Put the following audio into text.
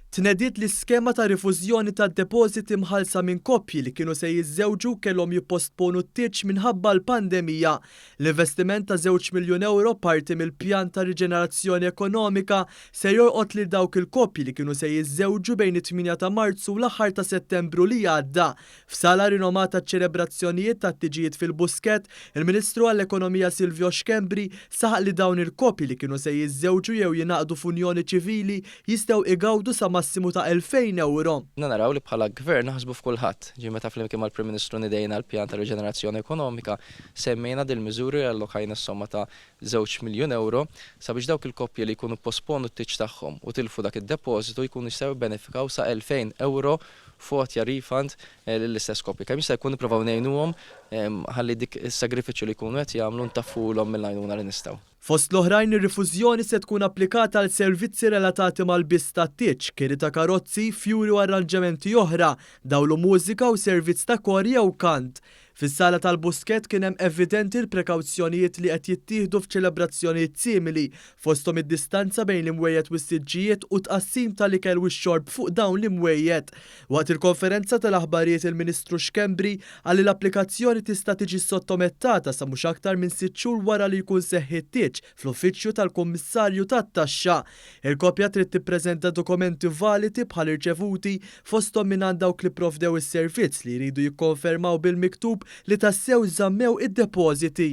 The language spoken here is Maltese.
Tnediet l-iskema ta' rifużjoni tad-depożiti mħallsa minn koppji li kienu se jiżżewġu u kellhom jippostponu t-tieġ minħabba l-pandemija. L-investiment ta' żewġ miljun ewro parti mill-pjan ta' riġenerazzjoni ekonomika se jolqot lil dawk il-koppji li kienu se jiżżewġu bejn it-tmienja ta' Marzu u l-aħħar ta' Settembru li għadda. F'sala rinomata għaċ-ċelebrazzjonijiet tat-tiġijiet fil-Buskett, il-Ministru għall-Ekonomija Silvio Schembri saħaq li dawn il-koppji li kienu se jiżżewġu jew jingħaqdu f'unjoni ċivili jistgħu igawdu sa massimu ta' 2,000 ewro. Aħna naraw li bħala Gvern naħsbu f'kulħadd. Ġifieri meta flimkien mal-Prim Ministru nidejna l-pjan ta' riġenerazzjoni ekonomika, semmejna dil-miżuri u allokajna s-somma ta' żewġ miljun ewro sabiex dawk il-koppji li jkunu pposponu t-tieġ tagħhom u tilfu dak id-depożitu jkunu jistgħu jibbenefikaw sa 2,000 ewro f'għotja refund lill-istess koppji. Kemm jista' jkun nipprovaw ngħinuhom ħalli dik is-sagrifiċċju li jkunu qed jagħmlu ntaffulhom mill-għajnuna li nistgħu. Fost l-oħrajn ir-rifużjoni se tkun applikata għal servizzi relatati mal-lbies tat-tieġ, kiri ta' karozzi, fjuri u arranġamenti oħra, dawl u mużika u servizz ta' kor jew kant. Fis-sala tal-Buskett kien hemm evidenti l-prekawzjonijiet li qed jittieħdu f'ċelebrazzjonijiet simili, fosthom id-distanza bejn l-imwejjed u s-siġġijiet u t-tqassim tal-ikel u x-xorb fuq dawn l-imwejjed. Waqt il-konferenza tal-aħbarijiet il-Ministru Schembri qal li l-applikazzjoni tista' tiġi ssottomettata sa mhux aktar minn sitt xhur wara li jkun seħħ it-tieġ fl-uffiċċju tal-Kummissarju tat-Taxxa. Il-koppja trid tippreżenta dokumenti validi bħal irċevuti fosthom mingħand dawk li pprovdew is-servizz li jridu jikkonfermaw bil-miktub li tassew żammew id-depożiti.